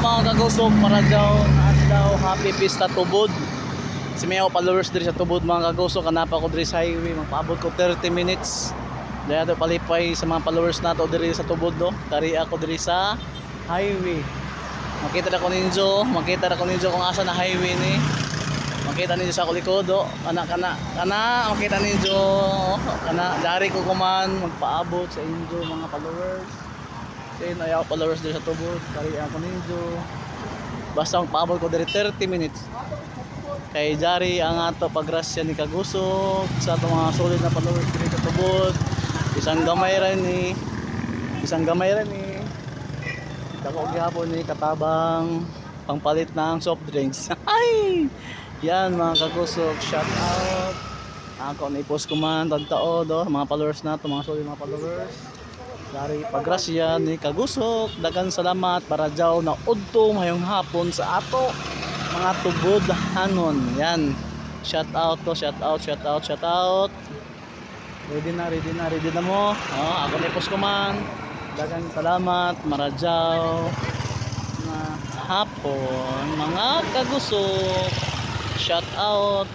mga kagusok, maradyaw na adlaw, happy Pista Tubod. Si Mayo followers diri sa Tubod, mga kagusok, kanapa ko diri sa highway, magpaabot ko 30 minutes. Dahil ato palipay sa mga followers nato diri sa Tubod do. Kari ako diri sa highway. Makita na ko ninyo, makita na ko ninyo kung asa na highway ni. Makita ninyo sa ako likod do. Kana kana kana makita ninyo kana dari ko kuman magpaabot sa inyo mga followers. Sin ayaw followers diri sa Tubod, kari ako ninyo. Basta magpaabot ko diri 30 minutes. Kay Jari ang ato pagrasya ni Kagusok sa ato mga solid na followers diri sa Tubod. Isang gamay ra ni. Isang gamay ra ni. Dako gyapon ni katabang pangpalit ng soft drinks. Ay! Yan mga kagusok, shout out. Ako na i-post ko man tagtao do, mga followers nato, mga solid mga followers. Dari pagrasya ni Kagusok, dagan salamat para jaw na udto ngayong hapon sa ato mga tubod hanon. Yan. Shout out to, shout out, shout out, shout out. Ready na, ready na, ready na mo. Oh, ako na i-post ko man. Dagan salamat, maradyaw na hapon, mga kagusok. Shout out.